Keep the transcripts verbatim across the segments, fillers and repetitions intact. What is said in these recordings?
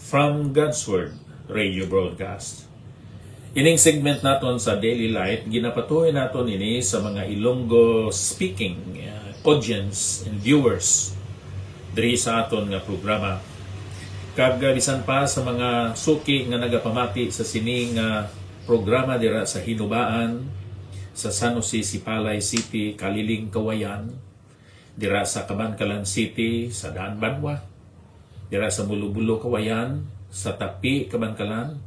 From God's Word Radio Broadcast. Ining segment naton sa Daily Light, ginapatuloy naton ini sa mga Ilonggo speaking uh, audience and viewers diri sa aton nga programa. Kag uh, bisan pa sa mga suki nga nagapamati sa sini nga programa dira sa Hinubaan, sa San Jose, Sipalay City, Kaliling, Kawayan, dira sa Kabankalan City, sa Daan Banwa, dira sa Mulobulo, Kawayan, sa Tapi, Kabankalan,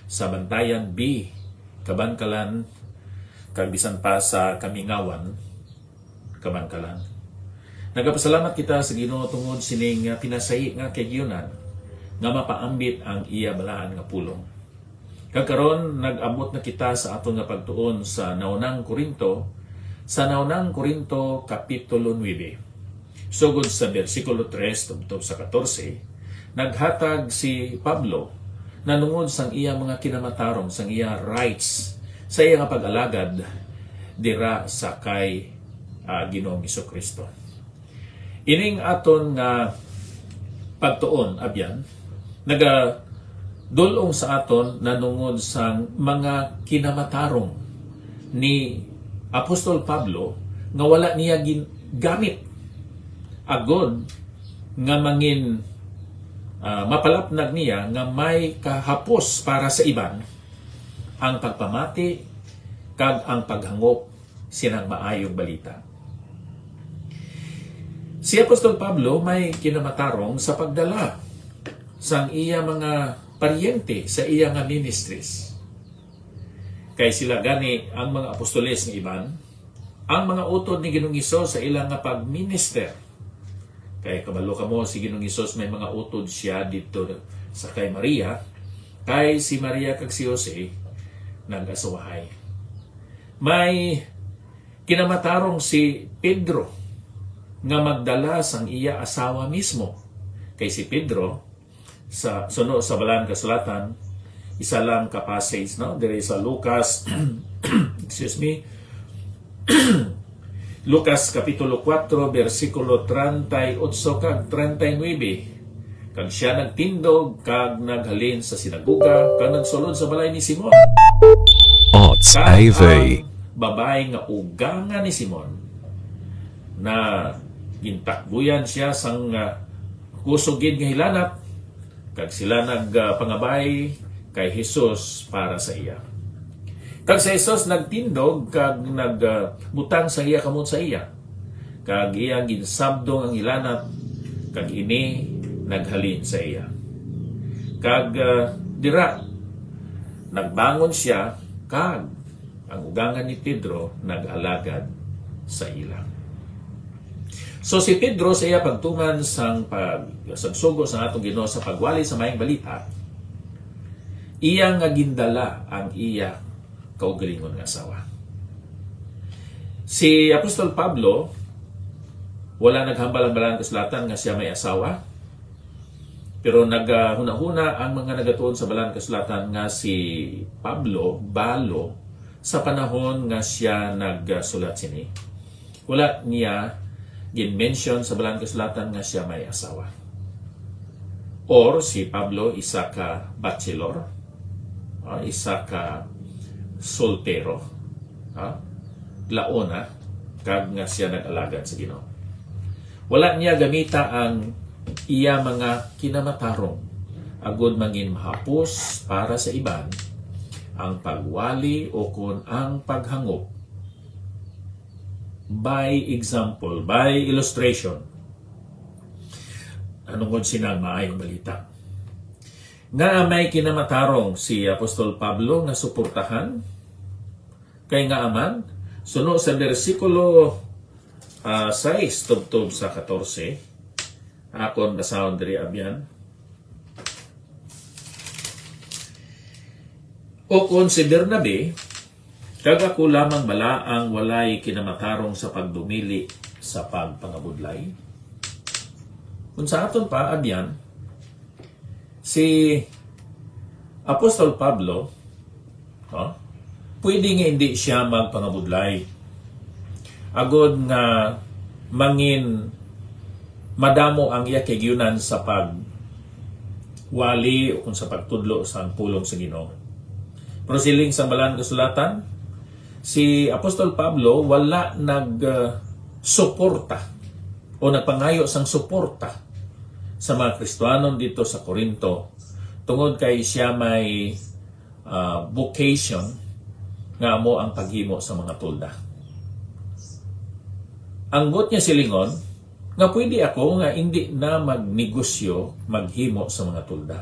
sa Bantayan B, Kabankalan, kag bisan pa sa Kamingawan, Kabankalan. Nagapasalamat kita sa Ginoo tungod sining, ah, pinasahi nga kaagianan nga mapaambit ang iya balaan nga pulong. Kag karon, nag-abot na kita sa aton nga pagtuon sa Naunang Corinto, sa Naunang Corinto, Kapitulo nuebe. Sugod sa bersikulo tres tubtob sa katorse, naghatag si Pablo nanungod sang iya mga kinamatarong, sang iya rights, sa iya nga pag-alagad dira sa kay, ah, Ginoong Jesu-Cristo. Ining aton nga pagtuon, abyan, nagadul-ong sa aton nanungod sang mga kinamatarong ni Apostol Pablo nga wala niya gingamit agod nga mangin, ah, mapalapnag niya nga may kahapos para sa iban ang pagpamati kag ang paghangop sinang maayong balita. Si Apostol Pablo may kinamatarong sa pagdala sang iya mga paryente sa iya nga ministries. Kay sila gani ang mga apostoles nga iban, ang mga utod ni Ginoong Hesus sa ila nga pagminister. Kay kabalo kamo, si Ginoong Hesus may mga utod siya didto sa kay Maria, kay si Maria kag si Jose nag-asawahay. May kinamatarong si Pedro nga magdala sang iya asawa mismo. Kay si Pedro, sa suno sa Balaan Kasulatan, isa lang ka passage, no? Diri sa Lucas, excuse me, Lucas Kapitulo kuwatro, bersikulo treinta y ocho kag treinta y nuebe. Kag sia nagtindog kag naghalin sa sinagoga kag nagsulod sa balay ni Simon. Arts Kag A V. Ang babayi nga ugangan ni Simon, na gintakbuyan siya sang, ah, kusog gid nga hilanat, kag sila nagpangabay kay Jesus para sa iya. Kag si Jesus nagtindog kag nagbutang sa iya kamot sa iya, kag iya ginsabdong ang hilanat, kag ini naghalin sa iya. Kag, ah, dira nagbangon sia, kag ang ugangan ni Pedro nag-alagad sa ila. So, si Pedro sa iya pagtuman sang pag-, sang sugo sang atong Ginoo sa pagwali sa Maayong Balita, iya nga gindala ang iya kaugalingon nga asawa. Si Apostol Pablo, wala naghambal ang Balaan Kasulatan nga sia may asawa, pero naghunahuna ang mga nagatuon sa Balaan Kasulatan nga si Pablo balo sa panahon nga sia nagsulat sini. Wala niya gin-mention sa Balaan Kasulatan nga sia may asawa. Or si Pablo isa ka bachelor, ah, isa ka soltero, ah, laona, kag nga sia nag-alagad sa Ginoo. Wala niya gamita ang iya mga kinamatarong agod mangin mahapos para sa iban ang pagwali o kon ang paghangop. By example, by illustration, nanungod sinang Maayong Balita. Nga may kinamatarong si Apostol Pablo nga suportahan? Kay nga aman, suno sa bersikulo, ah, sais tubtob sa katorse, akon basahon diri, abyan. O kon si Bernabe, kag ako lamang bala ang walay kinamatarong sa pagdumili sa pagpangabudlay? Kung sa aton pa, abyan, si Apostol Pablo, no? Pwede nga hindi siya magpangabudlay. Agod nga mangin madamo ang iya kaagianan sa pag, wali o kung sa pagtudlo sang pulong sa Ginoo. Pero siling sang Balaan Kasulatan, si Apostol Pablo wala nag, uh, suporta o nagpangayo sang suporta sa mga Kristiyanon dito sa Corinto, tungod kay siya may, uh, vocation nga amo ang paghimo sa mga tolda. Ang buot niya silingon, nga pwede ako nga indi na magnegosyo, maghimo sa mga tolda,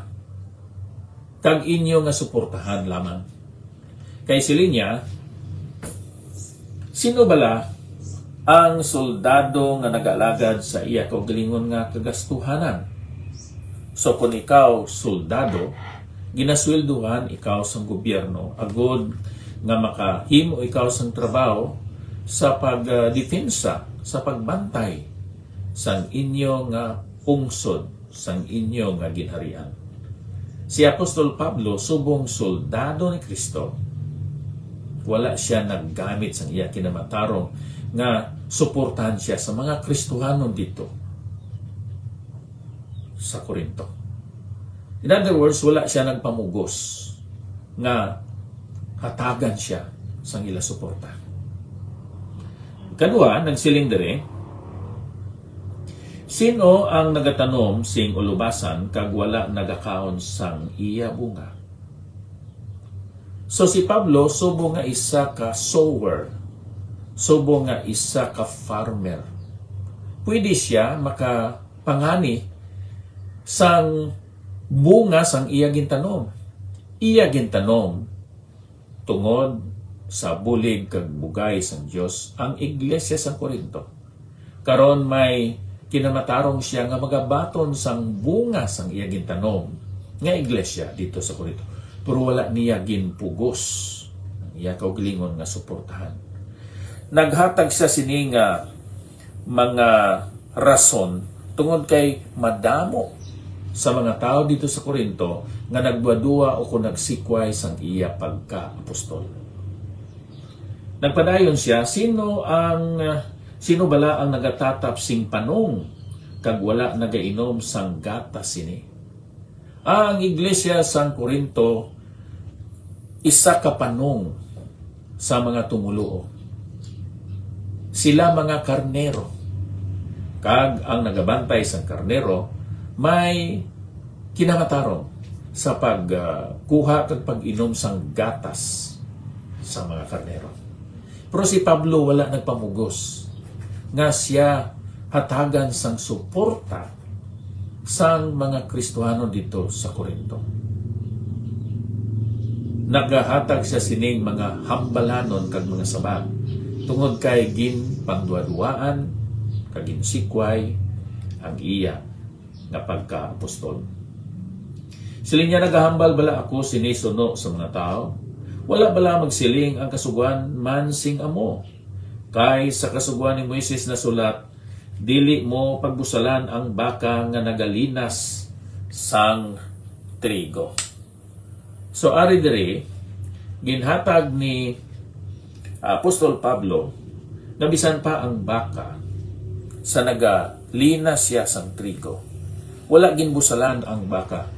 kag inyo nga suportahan lamang. Kay siling niya, sino bala ang soldado nga nag-alagad sa iya kaugalingon nga kagastuhanan? So, kung ikaw soldado, ginasweldohan ikaw sang gobyerno agod nga makahimo ikaw sang trabaho sa pagdepensa, sa pagbantay sang inyo nga pungsod, sang inyo nga ginharian. Si Apostol Pablo, subong soldado ni Cristo, wala siya naggamit sang iya kinamatarong nga suportahan siya sa mga Kristohanon dito sa Corinto. In other words, wala siya nagpamugos nga hatagan siya sang ila suporta. Kadua, nagsiling diri, "Sino ang nagatanom sing ulubasan kag wala nagakaon sang iya bunga?" So, si Pablo subong nga isa ka sower, subong nga isa ka farmer. Pwede siya makapangani sang bunga sang iya gintanom. Iya gintanom tungod sa bulig kag bugay sang Dios ang iglesia sa Corinto. Karon may kinamatarong siya nga magabaton sang bunga sang iya gintanom nga iglesia dito sa Corinto. Pero wala niya ginpugos ang iya kaugalingon nga suportahan. Naghatag siya sini nga mga rason tungod kay madamo sa mga tawo dito sa Corinto nga nagduadua o kung nagsikway sang iya pagka-apostol. Nagpadayon siya, "Sino ang, sino bala ang nagatatap sing panong kag wala nagainom sang gatas sini?" Ang iglesia sang Corinto isa ka panong sa mga tumoluo. Sila mga karnero, kag ang nagabantay sang karnero may kinamatarong sa pagkuha kag pag-inom sang gatas sa mga karnero. Pero si Pablo wala nagpamugos nga siya hatagan sang suporta sang mga Kristohanon dito sa Corinto. Nagahatag siya sining mga hambalanon kag mga sabat tungod kay ginpangduaduaan kag ginsikway ang iya nga pagka-apostol. Siling niya, "Nagahambal bala ako sini suno sa mga tawo? Wala bala magsiling ang Kasugoan man sing amo? Kay sa Kasugoan ni Moises nasulat, 'Dili mo pagbusalan ang baka nga nagalinas sang trigo.'" So, ari diri, ginhatag ni Apostol Pablo nga bisan pa ang baka sa nagalinas siya sang trigo, wala ginbusalan ang baka.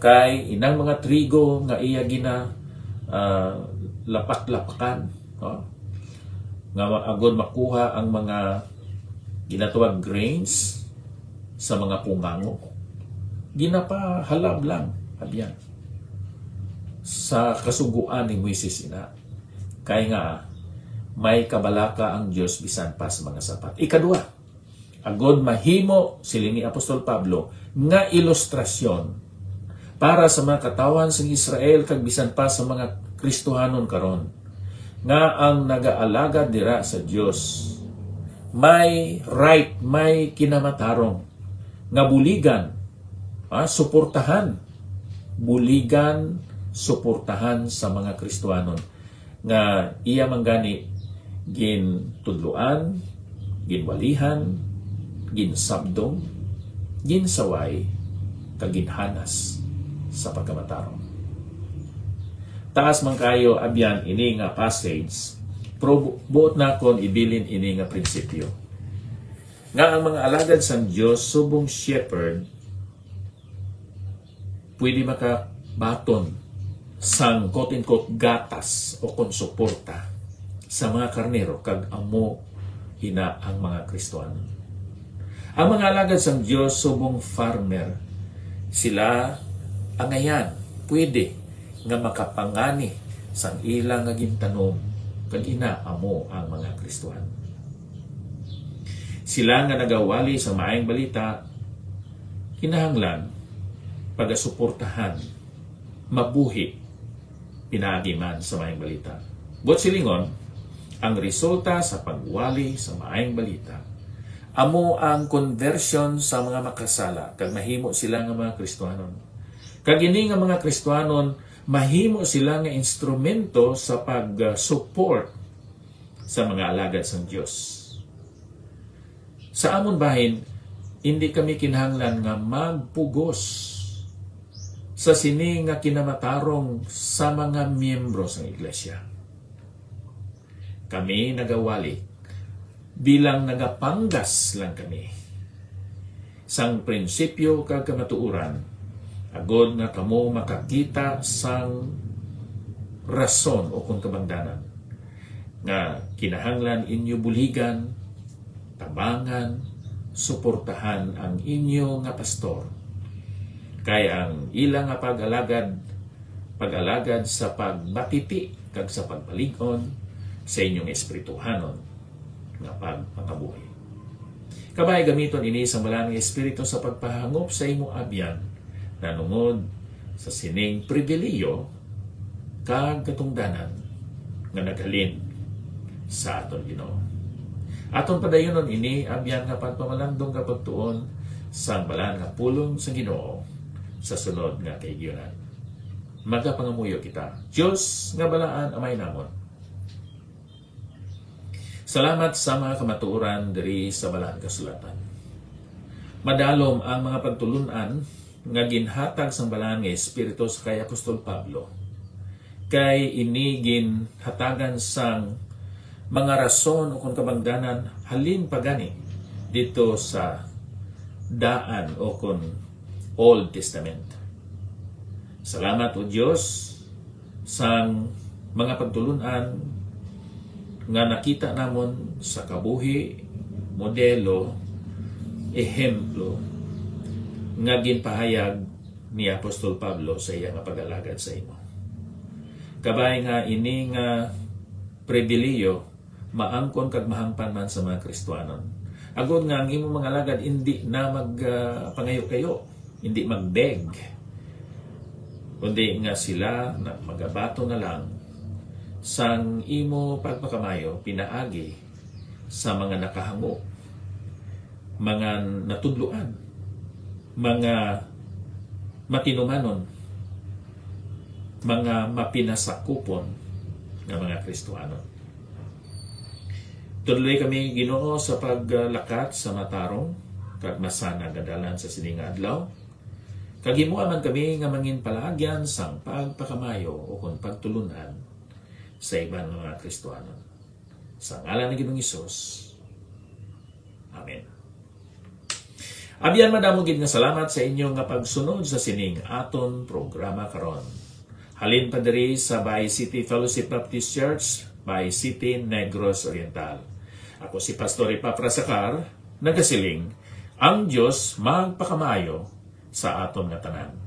Kay inang mga trigo nga iya gina, ah, lapak-lapakan, no? Nga ma-, agod makuha ang mga ginatawag grains sa mga pungango, ginapahalab lang, abyan, sa Kasugoan ni Moises ina. Kay nga, may kabalaka ang Dios bisan pa sa mga sapat. Ikadua, agod mahimo, siling ni Apostol Pablo, nga ilustrasyon para sa mga katawhan sang Israel kag bisan pa sa mga Kristohanon karon, nga ang nagaalagad dira sa Dios may right, may kinamatarong nga buligan, ah, suportahan, buligan, suportahan sa mga Kristohanon nga iya man gani gintudloan, ginwalihan, ginsabdong, ginsaway, kag ginhanas sa pagkamatarong. Taas man kayo abyan ini nga passage, pero bu-, buot nakon ibilin ini nga prinsipyo, nga ang mga alagad sang Dios subong shepherd pwede makabaton sang, quote-unquote, gatas o kon suporta sa mga karnero, kag amo ina ang mga Kristiyanon. Ang mga alagad sang Dios subong farmer, sila angayan pwede nga makapangani sang ila nga gintanom, kag ina amo ang mga Kristiyanon. Sila nga nagawali sa maayong balita kinahanglan pagasuportahan, mabuhi pinaagi man sa maayong balita. Buot silingon, ang resulta sa pagwali sa maayong balita amo ang conversion sa mga makasala, kag mahimo sila nga mga Kristiyanon. Kag ini nga mga Kristiyanon, mahimo sila nga instrumento sa pag-support sa mga alagad sang Dios. Sa amon bahin, hindi kami kinahanglan nga magpugos sa sini nga kinamatarong sa mga miyembro sang iglesia. Kami nagawali bilang nagapanggas lang kami sang prinsipyo kag kamatuoran, agod nga kamo makakita sang rason o kon kabangdanan nga kinahanglan inyo buligan, tabangan, suportahan ang inyo nga pastor, kay ang ila nga pag-alagad, pag-alagad sa pagbatiti kag sa pagpalig-on sa inyong espirituhanon nga pagpangabuhi. Kabay, gamiton ini sang Balaan nga Espiritu sa pagpahangop sa imo abyan nanungod sa sining pribilihiyo kag katungdanan nga naghalin sa aton Ginoo. Aton padayunon ini abyan nga pagpamalandong nga pagtuon sang balaan nga pulong sang Ginoo sa sunod nga kahigayunan. Magapangamuyo kita. Dios nga balaan, Amay namon, salamat sa mga kamatuoran diri sa Balaan Kasulatan. Madalom ang mga pagtulun-an nga ginhatag sang Balaan nga Espiritu sa kay Apostol Pablo, kay ini ginhatagan sang mga rason o kon kabangdanan halin pa gani dito sa Daan o kon Old Testament. Salamat, O Dios, sang mga pagtulun-an nga nakita namon sa kabuhi, modelo, ehemplo nga ginpahayag ni Apostol Pablo sa iya nga pag-alagad sa imo. Kabay nga ini nga pribilihiyo maangkon kag mahangpan man sa mga Kristiyanon, agod nga ang imo mga alagad indi na mag, ah, pangayo-kayo, indi magbeg, kundi nga sila na magabaton na lang sang imo pagpakamayo pinaagi sa mga nakahango, mga natudloan, mga matinumanon, mga mapinasakupon nga mga Kristiyanon. Tudloy kami, Ginoo, sa paglakat sa matarong kag masanag nga dalan sa sini nga adlaw, kag himoa man kami nga mangin palaagyan sang pagpakamayo o kon pagtulun-an sa iban nga mga Kristiyanon. Sa ngalan ni Ginoong Hesus. Amen. Abyan, madamo gid nga salamat sa inyo nga pagsunod sa sining aton programa karon. Halin pa diri sa Bay City Fellowship Baptist Church, Bay City, Negros Oriental. Ako si Pastor Epafras Acar, nagasiling, ang Dios magpakamaayo sa aton nga tanan.